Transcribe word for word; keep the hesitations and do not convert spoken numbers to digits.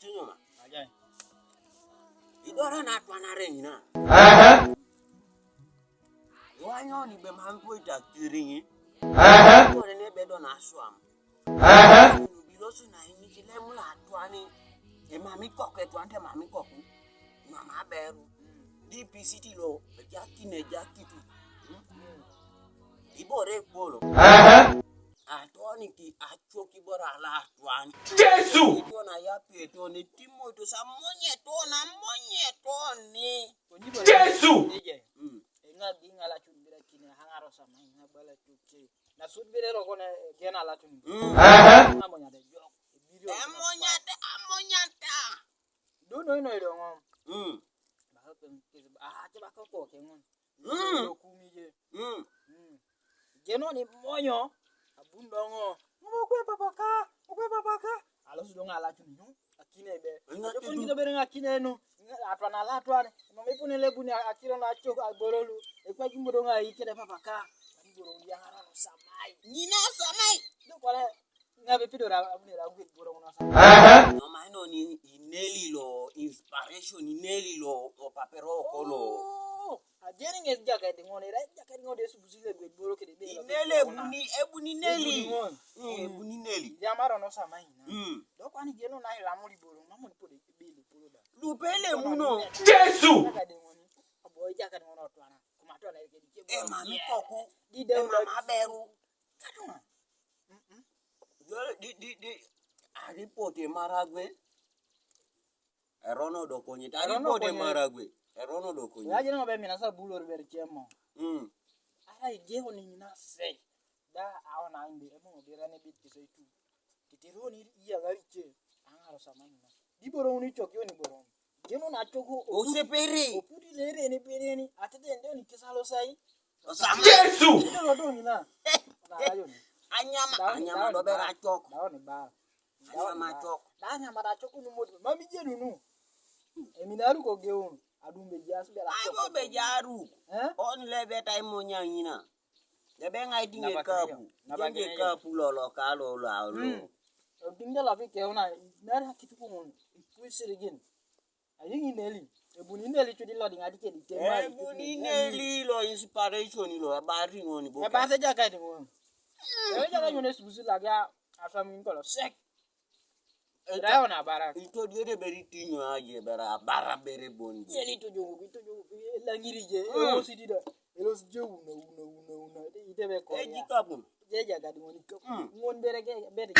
Tinyo ma. Ajai. Idwaro na atwana rengi na. Aha. Wanyo ni be man po ita kiringi. Aha. Ko ne be do na swam. Aha. Bilo su na ini ki le mu la atwani. E mami koke twante mami koku. Mama beru. D P City lo. Jaki ne jaki tu. Ibore polo. Aha. Atoni ki acho ki bora la atwani. Jesu. Ko na ya pe to ni timo to sa monye to na monye to ni. Jesu. Ije. Mm. Nga gi nga la chun bira kine hangaro sa mai na bala chuke. Na sud bira ro ko na gena la chun. Mm. Aha. Amonya de jo. Amonya ta, amonya ta. Do no no do ngo. Mm. Ba ko ke ba ko ko ke ngo. Mm. Kumi je. Mm. Mm. Jeno ni monyo. Abundo ngo. Ngo kwe papa ka, ngo kwe papa ka. Alo su do nga la chun. Akine be. Ina. Ko ni bere nga kine no. Atwana la atwana. No me pone le buni akiro na chok abololu. E kwa jimbo do nga ikede papa ka. Ni boro ya ngara no samai. Ni na samai. Do kwa nga be pido ra abune ra gwe boro na samai. Aha. No ma no ni ineli lo inspiration ineli lo o papero kolo. Oh. Ajeni nge jaka de ngone ra jaka de ngone su busi le gwe boro kede be. Inele buni ebuni neli. Mm, ebuni neli. Ya maro no samai na. Mm. Do kwa ni jeno na ila muri boro na muri pode bili poro da. Lupele muno. Jesu. Jaka de ngone. Abo jaka de ngone otwana. Kuma twana ke di. E mami koku. Di de mama beru. Katuma. Mm-mm. Di di di. Ari pote maragwe. Erono do konye. Ari pote maragwe. Erono do konye. Ya jeno be mina sa bulo ber chemo. Mm. Ara ije oni mina se. Da aona inde emo bira ne bit kiso itu. Kitironi iya gari che. Angaro samani. Di boro uni chok yo ni boro. Jeno na choko. Osepere. Opudi lere ni pere ni. Atete ndo ni kisalo sai. Osama. Jesu. Ndo lo do ni na. Na ayo ni. Anyama anyama do bera chok. Dawo ni ba. Anyama chok. Da anyama da choko ni modu. Mami jenu nu. Eminaru ko geun. Adumbe jas bera. Ai bo be jaru. Eh? On lebe tai monya ina. Ebe ngai dinge kapu. Dinge kapu lo lo ka lo lo lo. Dinge la bi ke una. Nara kitu ko mun. Kuisirigin. Ayingi neli. Ebuni neli chudi lo dinga dike dike. Ebuni neli lo inspiration lo abari ngoni boka. Eba se jaka di ngoni. Ebe jaka ngoni subusi laga afam ngolo sek. Rayo na bara. Ito dio de beri tinyo aje bera bara bere boni. Yeli to jogo ito jogo langiri je. Elo sidi da. Elo sidi una una una una. Ite be ko. Eji kabun. Jeja gadi ngoni ko. Ngon bere ke bere.